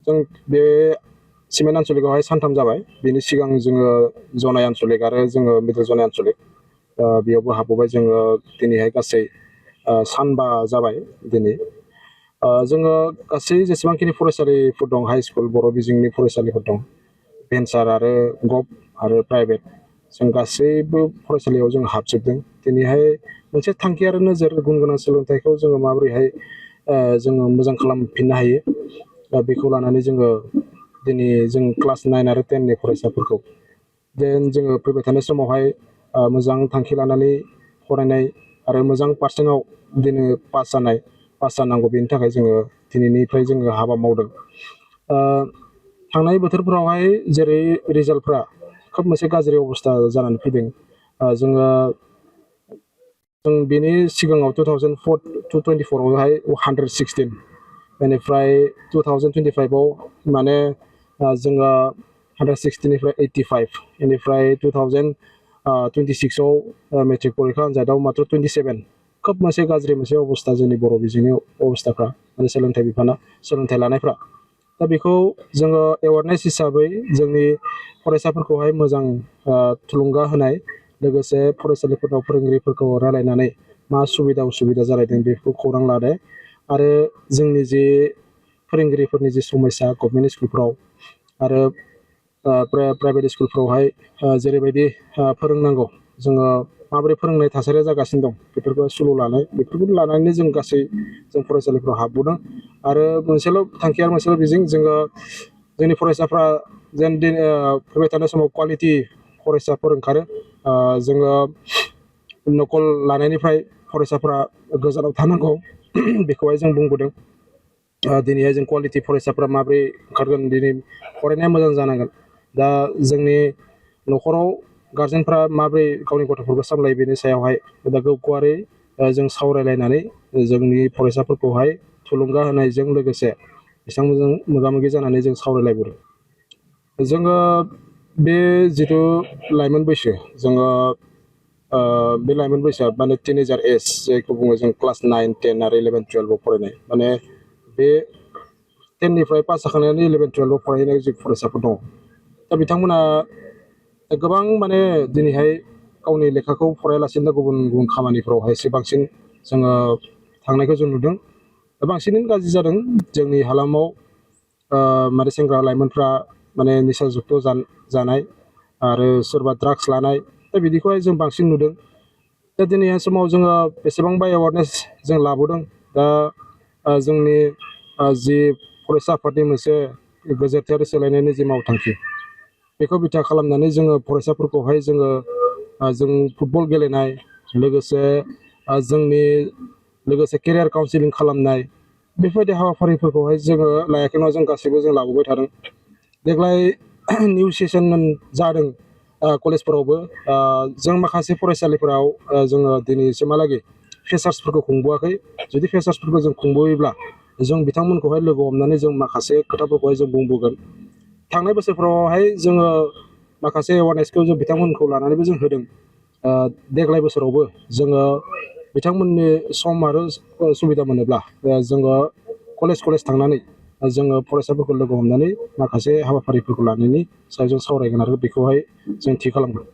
जों बे सिमेन्ट आनसलिकआवहाय सानथाम जाबाय बेनि सिगां जोङो जनाय आनसलिक आरो जोङो मिडल जनाय आनसलिक बेयावबो हाबबोबाय जोङो दिनैहाय गासै सानबा जाबाय दिनै जोङो गासै जेसेबांखिनि फरायसालिफोर दं हाइ स्कुल बर' बिजोंनि फरायसालिफोर दं भेन्सार आरो गभ आरो प्राइभेट जों गासैबो फरायसालियाव जों हाबजोबदों दिनैहाय मोनसे थांखि आरो नोजोर गुन गोनां सोलोंथाइखौ जोङो माबोरैहाय जोङो मोजां खालामफिननो हायो बेखौ लानानै जोङो दिनै जों क्लास 9 आरो 10नि फरायसाफोरखौ देन जोङो फैबाय थानाय समावहाय मोजां थांखि लानानै फरायनाय आरो मोजां पार्सेन्टआव दिनै पास जानांगौ बेनि थाखाय जोङो दिनैनिफ्राय जोङो हाबा मावदों थांनाय बोथोरफोरावहाय जेरै रिजाल्टफ्रा खोब मोनसे गाज्रि अबस्था जानानै फैदों जों बेनि सिगाङाव 2024आवहाय 116 बेनिफ्राय 2025आव माने जोङो 116निफ्राय 85 बेनिफ्राय 2026आव मेट्रिक परिखा आनजादाव मात्र 27 खोब मोनसे गाज्रि मोनसे अबस्था जोंनि बर' बिजोंनि अबस्थाफ्रा माने सोलोंथाइ बिफाना सोलोंथाइ लानायफ्रा दा बेखौ जोङो एवारनेस हिसाबै जोंनि फरायसाफोरखौहाय मोजां थुलुंगा होनाय लोगोसे फरायसालिफोराव फोरोंगिरिफोरखौ रायलायनानै मा सुबिदा उसुबिदा जालायदों बेखौ खौरां लादों आरो जोंनि जे फोरोंगिरिफोरनि जे समस्या गभर्नमेन्ट स्कुलफ्राव आरो प्राइभेट स्कुलफ्रावहाय जेरैबायदि फोरोंनांगौ जोङो माबोरै फोरोंनाय थासारिया जागासिनो दं बेफोरखौ सुलु लानाय बेफोरखौ लानानै जों गासै जों फरायसालिफ्राव हाबबोदों आरो मोनसेल' थांखिया मोनसेल' बिजों जोङो जोंनि फरायसाफ्रा जेन फैबाय थानाय समाव क्वालिटि फरायसाफोर ओंखारो जोङो नकल लानायनिफ्राय फरायसाफ्रा गोजानाव थानांगौ बेखौहाय जों बुंबोदों दिनैहाय जों क्वालिटि फरायसाफ्रा माबोरै ओंखारगोन दिनै फरायनाया मोजां जानांगोन दा जोंनि न'खराव गार्जेनफ्रा माबोरै गावनि गथ'फोरखौ सामलायो बेनि सायावहाय दा गुवारै जों सावरायलायनानै जोंनि फरायसाफोरखौहाय थुलुंगा होनायजों लोगोसे बिथांमोनजों मोगा मोगि जानानै जों सावरायलायबोदों जोङो बे जिथु लाइमोन बैसो जोङो बे लाइमोन बैसोआ माने टिनेजार एज जायखौ बुङो जों क्लास 9, 10 आरो 11, 12आव फरायनाय माने बे 10निफ्राय पास जाखांनानै 11, 12आव फरायनाय जि फरायसाफोर दङ दा बिथांमोना गोबां माने दिनैहाय गावनि लेखाखौ फरायालासिनो गुबुन गुबुन खामानिफ्रावहाय एसे बांसिन जोङो थांनायखौ जों नुदों बांसिनै गाज्रि जादों जोंनि हालामाव माने सेंग्रा लाइमोनफ्रा माने निसा जुक्त जानाय आरो सोरबा ड्राग्स लानाय दा बिदिखौहाय जों बांसिन नुदों दा दिनैहाय समाव जोङो बेसेबांबा एवारनेस जों लाबोदों दा जोंनि जि फरायसा आफादनि मोनसे गोजोरथायारि सोलायनायनि जि मावथांखि बेखौ बिथा खालामनानै जोङो फरायसाफोरखौहाय जों फुटबल गेलेनाय लोगोसे जोंनि लोगोसे केरियार काउन्सिलिं खालामनाय बेफोरबायदि हाबाफारिफोरखौहाय जोङो लायाखैमोन जों गासैबो जों लाबोबाय थादों देग्लाय निउ सेसन जादों कलेजफोरावबो जों माखासे फरायसालिफोराव जोङो दिनैसिमहालागै फ्रेसार्सफोरखौ खुंबोआखै जुदि फ्रेसार्सफोरखौ जों खुंबोयोब्ला जों बिथांमोनखौहाय लोगो हमनानै जों माखासे खोथाफोरखौहाय जों बुंबोगोन थांनाय बोसोरफ्रावहाय जोङो माखासे एवारनेसखौ जों बिथांमोनखौ लानानैबो जों होदों देग्लाय बोसोरावबो जोङो बिथांमोननि सम आरो सुबिदा मोनोब्ला जोङो कलेज थांनानै जोङो फरायसाफोरखौ लोगो हमनानै माखासे हाबाफारिफोरखौ लानायनि सायाव जों सावरायगोन आरो बेखौहाय जों थि खालामगोन